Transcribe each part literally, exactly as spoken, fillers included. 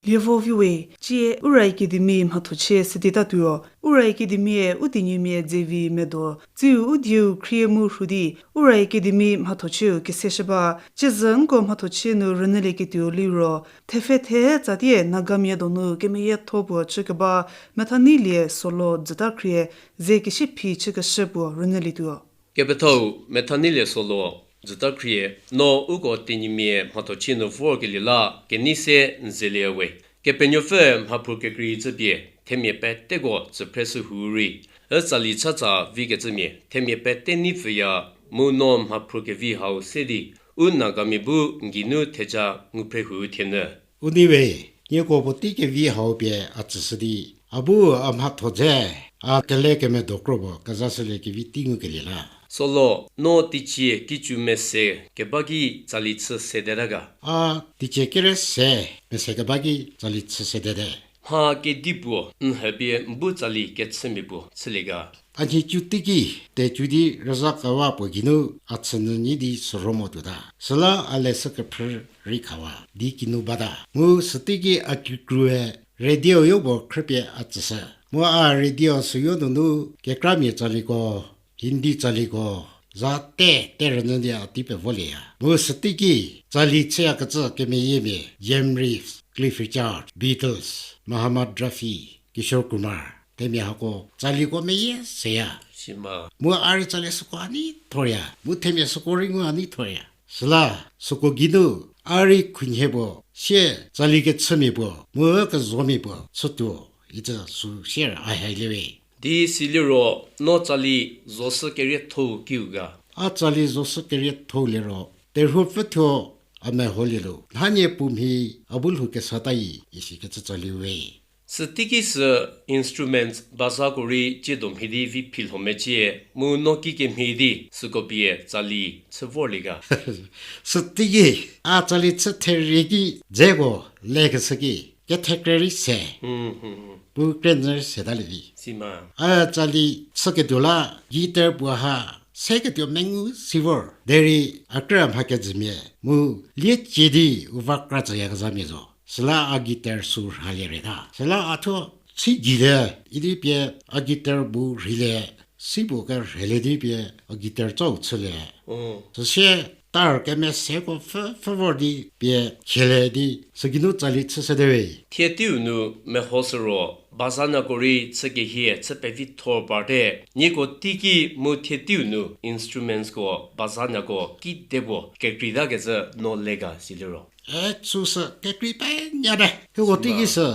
Lievo viwe, cie Ura Academy mhathochie sidi tatuo. Ura Academy-e u tenyimia dzevi medo, tsiu u dieu khrie mu rhu di, Ura Academy mhathochieu keseshü ba, ciezü nko mhathochie nu rünyülieketuo liro, thepfhe the tsatie Nagamia donu kemeyietho puo chükeba, Methanilie Solo Dzütakhrie, ze kesi phi chükeshü puo rünyülietuo. Kepethau Methanilie Solo Dzütakhrie, no uko tenyimia mhathochie nu vorkelie la kenei se n zelie we. Kepenuopfü mhaphruo kekrei tsüpie, themia peteko tsüphreshü hu rei, ü tsali chatsa vikecümia themia pete nei pfüya, mu no mhaphruo kevi hau se di, u Nagamia bu n geinu theja nguphre hu thienyü. U nei we, nieko puotei kevi hau pie a tsüshü di, a bu a mhatho dze, a kele kemedo kro puo kezashülie kevi tei ngukelie la. Solo, no teicie kicu mese keba ki tsali chü sedeta ga? A teicie kere se mese keba ki tsali chü sedete. Mha kedipuo n hüpie n bu tsali kechümia puo chülie ga? A nhicu teiki, tecu di rüzha kawa puo geinu a chünyü nyi di sürho mo tuota. Süla a leshü kephrü rei khawa di kinu bata. Mu süteiki a kikrue radio yopuo khrüpie a tsüshü. Mu a radio süyo nunu kekramia tsaliko, Hindi tsaliko, za te te rünyü di a tei pevolieya. Mu süteiki tsali chüyakecü kemeyiemia Jim Reeves, Cliff Richard, Beatles, Mohammad Rafi, Kishore Kumar, themia hako tsaliko meyie seya. Mu a rei tsali süko a nei thoya, mu themia süko rei ngu a nei thoya. Süla süko geinu a rei khunhie puo, sie tsali kechümia puo mu kezomia puo chütuo, icü sü sier a hailie we. Di siliro, no tsali zoshü kerietho-u kiu ga? A tsali zoshü kerietho-u liro, terhuopfü thuo a meholie lo, nhanie puo mhi a bu lhou kesatayi isikecü tsali we. Süteiki sü instruments bazako rei tsiedo mhie di vi philho mecie, mu no kikemhie di süko pie tsali chü vorlie ga? Süteiki, a tsali chü therie ki dzeko lekeshü ki, kethekre rei se. Pu kre nyü setalie vi. A tsali chüketuo la, guitar puo ha seketuo mengu si vor. Derei a krü mha kejümia mu lie cie di u va kra tsüyakezhamia zo. Süla a guitar sü rhalie reta. Süla a thuo si geilie idi pie a guitar bu rheilie, si puo kerheilie di pie a guitar tsau chülie. Süsie tar kemeseko pfü pfü vor di pie khielie di sügeinu tsali chü sede we. Thie teiu nu mehoshü ro, bazanyako rei chü kehie chü pevithor parte, nieko teiki mu thie teiu nu instrumentsko bazanyako kidepuo kekreitakecü no le ga siliro? E, süsü kekrei penyate. Hieko teiki sü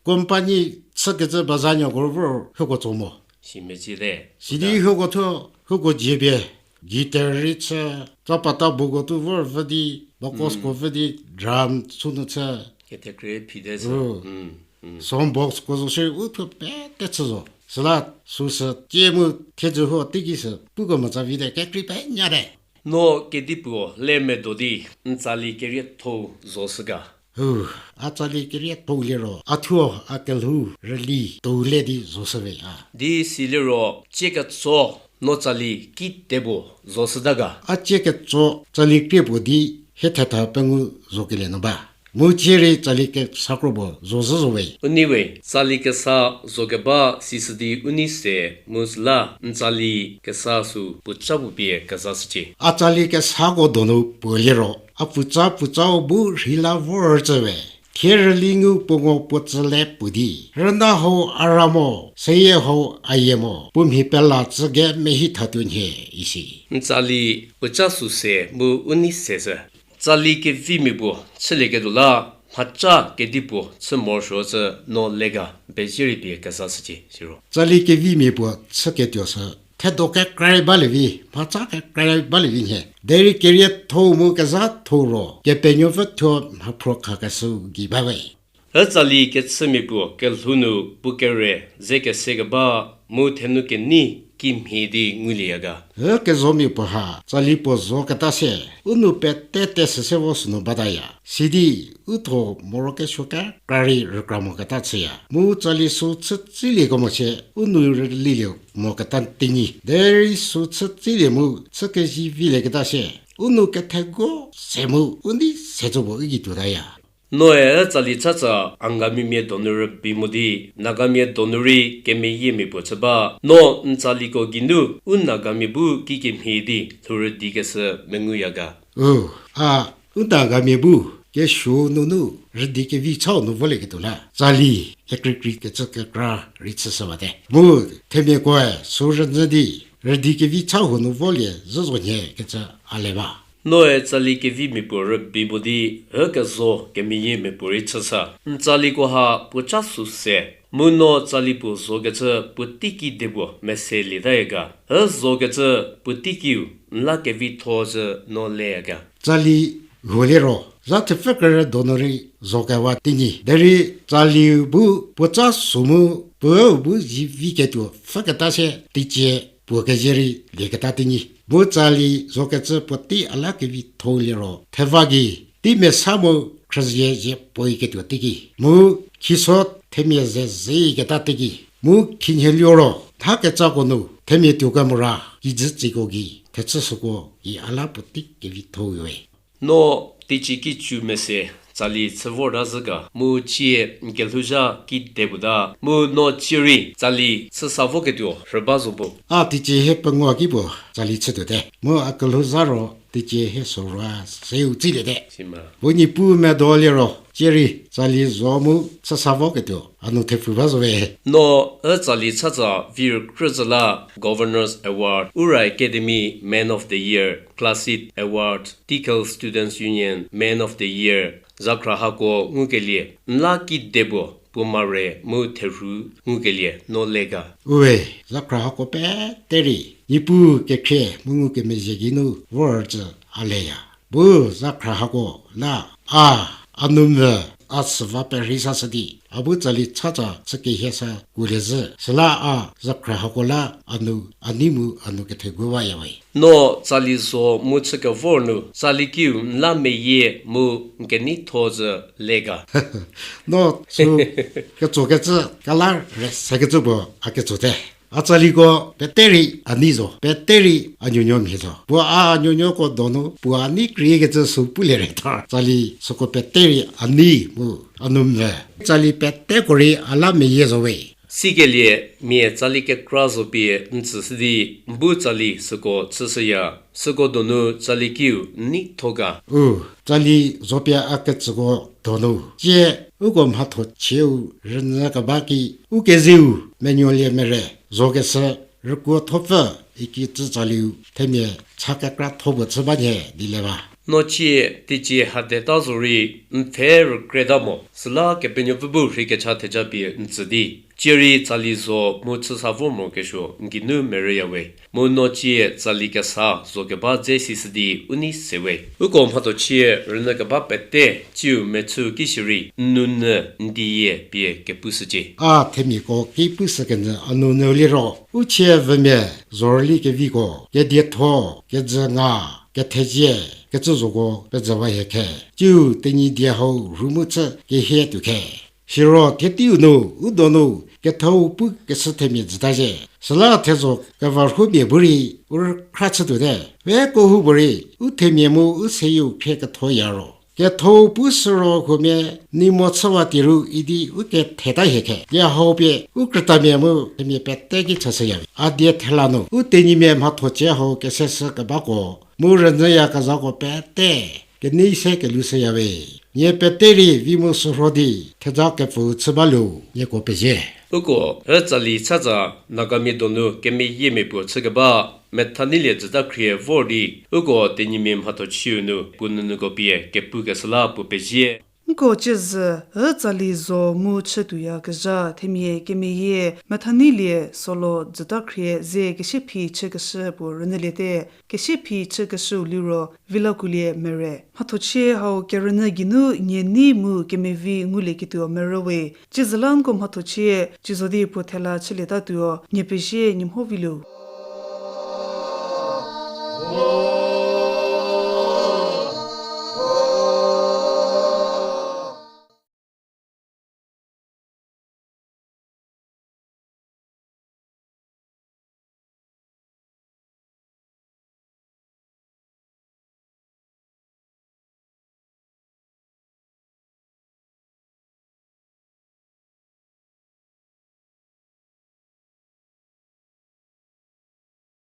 company chükecü bazanyako ro vor hieko tso mo. Sidi hieko thuo, hieko dzie pie guitar rei chü, tsa pata buko tu vor pfü di, bakosko pfü di, drum sünu chü, sound boxko zo shierei u thuo pete chü zo. Süla süsü tie mu thiedzü huo teiki sü pukemotsa vite, kekrei penyate. No kedipuo le medo di n tsali kerietho-u zoshü ga? A tsali kerietho-u liro a thuo a kelhou rüli tou le di zoshü we a. Di siliro, tsie ketso no tsali kidepuo zoshüta ga? A tsie ketso tsali krie puo di hie thetha pengou zokelie nu ba. Mu tsie rei tsali kesa kro puo zozhü zo we. U nei we, tsali kesa zokeba sisü di u nei se, mu süla n tsali kesa sü puoca puo pie kezashücie. A tsali kesako donu puo liro, a puoca puocau bu rheila vor tsü we. Thie rüli ngu puo ngo puo tsü le puo di, rüna hau a ra mo, seyie hau a yie mo, puo mhi pela tsü ge mehi thatuo nhie, isi. N tsali puoca sü se mu u nei se sü. Tsali kevimia puo chülieketuo la, mhaca kedipuo chü morosuo cü no le ga, n pezie rei pie kezashücie siro. Tsali kevimia puo chüketuo sü thedo kekra rei balie vi, mhaca kekra rei balie vi nhie. Derei kerietho-u mu kezhatho-u ro Kepenuopfü thuo mhaphruo khakeshüu gei ba we. Ü tsali kechümia puo kelhou nu puo kere ze kese keba mu thenu kenei kimhie di ngulieya ga? Ü kezomia puo ha tsali puo zoketa sie, u nou pete tesü se vo sünu bataya. Sidi u tho morokesuo kekra rei rükra moketa chüya. Mu tsali sü chütsülie kemo sie u nou rülilie moketa tenyi. Derei sü chütsülie mu chü kezivilieketa sie, u nou kethego se mu u nei se tso puo u gei tuotaya. Noe tsali chatsa Angamimia donu rübei mo di, Nagamia donu rei kemeyiemia puo chü ba. No n tsaliko geinu u Nagamia bu kikemhie di lhou rüdikeshü menguya ga? U, a, u Nagamia bu kesuo nunu rüdi kevi chau nu volieketuo la tsali kekreikrei kecü kekra rei chüshü bate. Mu themiakoe sü rünyü di rüdi kevi chau nu volie zhü zo nhie kecü a le ba. Noe tsali kevimia puo rübei mo di, hükezo kemeyiemia puo rei chüshü. N tsaliko ha puo ca sü se, mu no tsali puo zokecü puotei ki de puo mese lietaya ga? Hü zokecü puotei kiu n la kevitho zhü no leya ga? Tsali huo liro zha thepfü kerü donu rei zokewa tenyi. Derei tsali bu puo ca sü mu puo bu zivi ketuo pfhüketa se teicie puo kezie rei lieketa tenyi. Mu tsali zokecü puotei a la kevitho liro theva gei tei mesa mu khrüzie zie puoiketuo teiki, mu khiso themia ze zeketa teiki, mu khinhieluo ro nha ketsako nu themia tuokemora kijü tsiko gei thechü süko gei a la puotei kevitho we. No teicie ki cü mese tsali chü vorta zhü ga, mu cie n kelhouzha ki de puta, mu no cie rei tsali chüsa voketuo rhü ba zo bu? A teicie hie pengou ki puo tsali chütuote, mu a kelhouzha ro teicie hie sorou seu tsiliete. Sima. Pu Niepuu medo liro cie rei tsali zo mu chüsa voketuo a nu thepfu ba zo we. No ü tsali chatsa vi rükrü zhü la Governor's Award, Ura Academy Man of the Year, Classic Award, Tikal Students Union Man of the Year, zakhra hako ngukelie n la ki de puo puo mare mu therhu ngukelie no le ga? Uwe, zakhra hako pete rei Niepuu kekhrie mu ngukemezhie geinu vor tsü a leya. Bu zakhra hako la a, a nu mvü, a süva perhei sashü di a bu tsali chatsa chü kehie sa kuolie zhü. Süla a zakhra hako la a nu a nei mu a nu kethegu baya we. No tsali zo mu chü kevor nu tsali kiu n la meyie mu n keneitho zhü le ga? No sü ketsokecü kela rei sekecü puo a ketsote. A tsaliko pete rei a nei zo, pete rei a nuonuo mhie zo. Puo a nuonuoko donu puo a nei kriekecü sü pulie re tha. Tsali süko pete rei a nei mu a nu mvü. Tsali peteko rei a la meyie zo we. Sikelie mia tsali kekra zo pie n tsüshü di n bu tsali süko chüshüya. Süko donu tsali kiu n neitho ga? U, tsali zo pie a ketsüko donu cie uko mhatho chieu rünyü keba ki u kezieu menuolie mere zokeshü rükuo thopfü ikecü tsaliu themia cha kekra tho puo chü ba nhie di le ba. No cie teicie hadeta zo rei n pfhe rükreta mo, süla Kepenuopfü bu rheikecha theja pie n tsü di cie rei tsali zo mu chüsa vor mokesuo n geinu merüya we. Mu no cie tsali kesa zo keba dze sishü di u nei se we. Uko mhathochie rünyü keba pete tsiu mechü ki shierei n nounyü n dieyie pie kepushücie. A themiako ki pushükenyü a nounyü liro u chie vümia zorüli keviko, kedietho, kejünga, kethezie kecü zoko pezüwa hie khe. Tsiu Tenyidie hau rhu mu chü kehie tuo khe. Siro thie teiu nu u donu kethau pu keshü themia jüta zhie. Süla thezho kevarhumia bu rei u rükhra chütuote. Ve kehoupuorei u themia mu u seyie khrie kethoya ro kethau pu süro huomia nei mo chüwa tieru idi u ketheta hie khe. Die hau pie u krütamia mu themia pete ki chashüya we. A die thela nu u Tenyimia mhathochie hau keseshü kebako mu rünyüyakezhako pete kenei se kelushüya we. Nie pete rei vi mu sürho di theja kepfü chü balu nieko pezie. Uko rütsali chatsa Nagamia donu kemeyiemia puo chükeba Methaneilie Jütakhrie vor di uko Tenyimia mhathochieu nu puo nounyüko pie kepukeshü la puo pezie. Nko ciezü, ütsali zo mu chütuoyakezha themia kemeyie Methaneilie Solo Jütakhrie ze kesiephi chükeshü puo rünyüliete. Kesiephi chükeshüu liro Vilakulie Mere. Mhathochie hau kerünyü geinu nie nei mu kemevi ngulieketuo merüwe. Ciezü la nko mhathochie, cizo di puo thela chülietatuo, nie pezie, nie mho vilu.